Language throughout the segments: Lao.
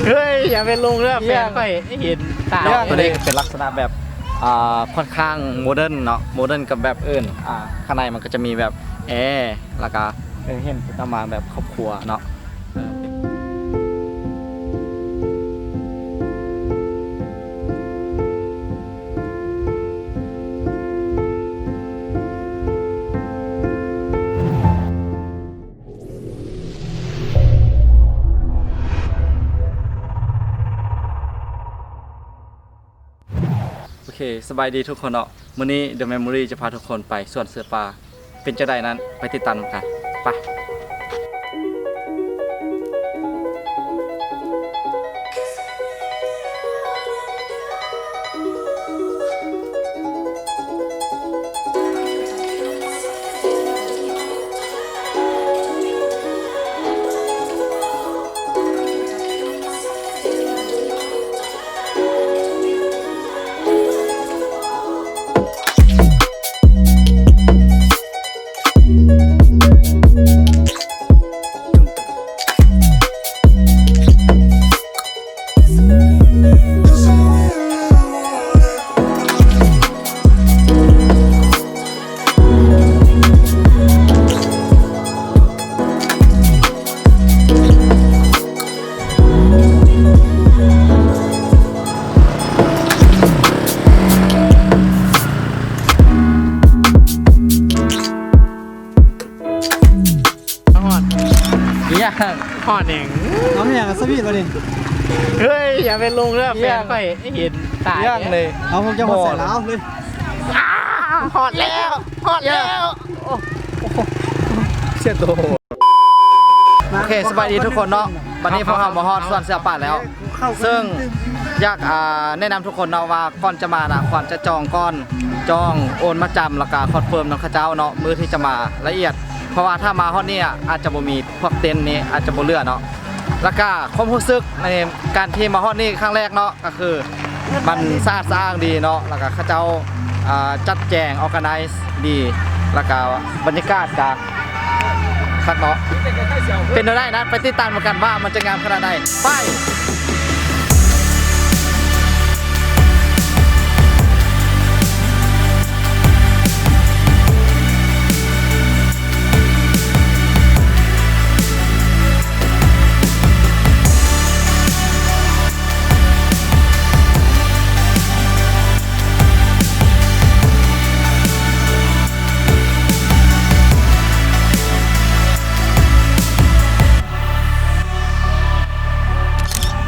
ເຮີ້ຍ ຢ່າໄປລົງເດີ້ ແຟນຂ້ອຍເຫັນຕາຍ. ເນາະ ຕົວນີ້ເປັນລັກສະນະແບບ ອ່າ ຂ້ອນຂ້າງໂມເດີນເນາະ ໂມເດີນກັບແບບອື່ນ. ອ່າ ຂ້າງໃນມັນກໍຈະມີແບບແອ ແລ້ວກໍ ເອີ ເຫັນເຂົາເຈົ້າມາແບບຄອບຄົວເນາະ. ໂອເຄ ສະບາຍດີທຸກຄົນເນາະ. ມື້ນີ້ The Memory ຈະພາທຸກຄົນໄປສວນເສືອປ່າ ເປັນຈັ່ງໃດນັ້ນ ໄປຕິດຕາມນຳກັນ ໄປ. ຮອດ ອີຫຍັງ ຮອດຫຍັງ ເອົາຫຍັງ ສະວີດບໍ່ນີ້? ເຮີ້ຍ ຢ່າໄປລົງເດີ້ ແຟນຂ້ອຍເຫັນຕາຍເລີຍ. ເອົາ ພວກເຈົ້າຮອດໃສ່ລາວເລີຍ. ຮອດແລ້ວ ຮອດແລ້ວ. ໂອ້ ເສຍໂຕ. ໂອເຄ ສະບາຍດີທຸກຄົນເນາະ. ບັດນີ້ພວກເຮົາມາຮອດສວນເສືອປ່າແລ້ວ ເຊິ່ງຢາກ ອ່າ ແນະນຳທຸກຄົນເນາະວ່າ ກ່ອນຈະມານະ ຄວນຈະຈອງກ່ອນ ຈອງ ໂອນມາຈຳ ແລ້ວກະຄອນເຟີມນຳເຂົາເຈົ້າເນາະ ມື້ທີ່ຈະມາລະອຽດ ເພາະວ່າຖ້າມາຮອດນີ້ອາດຈະບໍ່ມີ ພວກເຕັນນີ້ອາດຈະບໍ່ເຫຼືອເນາະ. ແລ້ວກະຄວາມຮູ້ສຶກໃນການທີ່ມາຮອດນີ້ຄັ້ງແລກເນາະ ກໍຄືມັນສະອາດສະອ້າງດີເນາະ ແລ້ວກະເຂົາເຈົ້າ ອ່າ ຈັດແຈງ organize ດີ ແລ້ວກະບັນຍາກາດກະຄັກເນາະ. ເປັນແນວໃດນັ້ນ ໄປຕິດຕາມນຳກັນວ່າມັນຈະງາມຂະໜາດໃດ. ໄປ.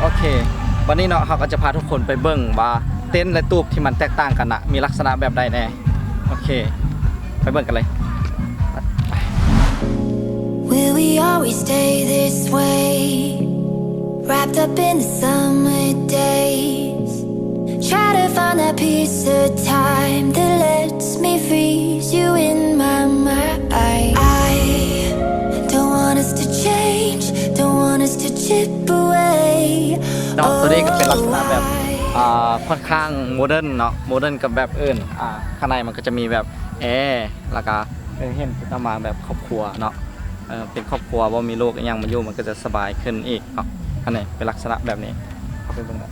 ໂອເຄ ວັນນີ້ເນາະ ເຮົາກໍຈະພາທຸກຄົນໄປເບິ່ງວ່າ ເຕັນ ແລະ ຕູບທີ່ມັນແຕກຕ່າງກັນນະ ມີລັກສະນະແບບໃດແດ່. ໂອເຄ ໄປເບິ່ງກັນເລີຍ. Will we always stay this way? Wrapped up in the summer days. Try to find that piece of time that lets me freeze you in my mind. I don't want us to change, don't want us to chip away. ເນາະ ຕົວນີ້ກໍເປັນລັກສະນະແບບ ອ່າ ຂ້ອນຂ້າງໂມເດີນເນາະ ໂມເດີນກັບແບບອື່ນ. ອ່າ ຂ້າງໃນມັນກໍຈະມີແບບແອ ແລ້ວກໍ ເອີ ເຫັນເຂົາເຈົ້າມາແບບຄອບຄົວເນາະ ເອີ ເປັນຄອບຄົວ ບໍ່ມີລູກອີ່ຫຍັງມາຢູ່ ມັນກໍຈະສະບາຍຂຶ້ນອີກເນາະ. ອັນນີ້ເປັນລັກສະນະແບບນີ້ ເຂົ້າໄປເບິ່ງໄດ້.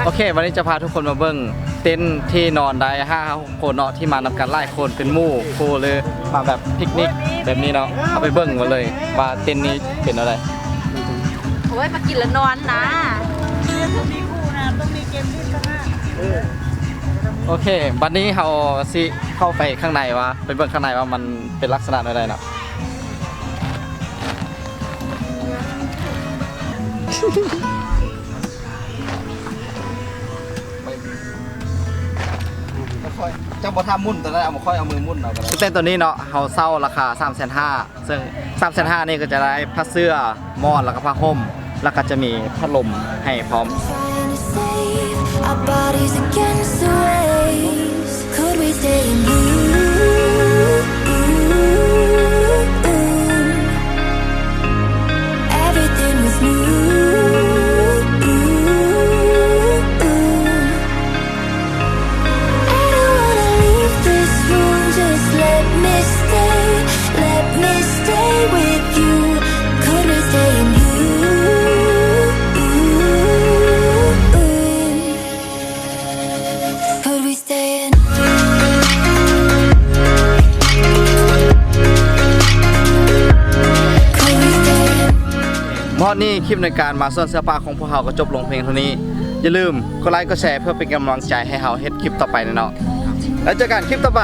ໂອເຄ ວັນນີ້ຈະພາທຸກຄົນມາເບິ່ງເຕັນທີ່ນອນໄດ້ຫ້າ ຫົກຄົນເນາະ ທີ່ມານຳກັນຫຼາຍຄົນ ເປັນໝູ່ຄູ່ ຫຼື ມາແບບພິກນິກແບບນີ້ເນາະ. ເຮົາໄປເບິ່ງກັນເລີຍວ່າເຕັນນີ້ເປັນແນວໃດ. ໂອ້ຍ ມາກິນແລ້ວນອນນະ. ໂອເຄ ບັດນີ້ເຮົາຊິເຂົ້າໄປຂ້າງໃນວ່າ ໄປເບິ່ງຂ້າງໃນວ່າມັນເປັນລັກສະນະແນວໃດເນາະ. ເຈົ້າບໍ່ຖ້າໝຸ່ນຕົວນັ້ນ ເອົາ ຂ້ອຍເອົາມືໝຸ່ນເອົາກໍໄດ້. ແຕ່ຕົວນີ້ເນາະ ເຮົາເຊົ່າລາຄາສາມແສນຫ້າ ເຊິ່ງສາມແສນຫ້ານີ້ກໍຈະໄດ້ຜ້າເສື້ອ ໝອນ ແລ້ວກໍຜ້າຫົ່ມ ແລ້ວກໍຈະມີພັດລົມໃຫ້ພ້ອມ. Trying to save our bodies against the waves. Could we stay in bloom? Everything was new. I don't wanna leave this room, just let me Could we stay in? ຮອດນີ້ຄລິບໃນການມາສວນເສື້ອຜ້າຂອງພວກເຮົາກໍຈົບລົງພຽງເທົ່ານີ້. ຢ່າລືມກົດໄລກົດແຊເພື່ອເປັນກຳລັງໃຈໃຫ້ເຮົາເຮັດຄລິບຕໍ່ໄປແນ່ເນາະ. ແລ້ວເຈີກັນຄລິບຕໍ່ໄປ.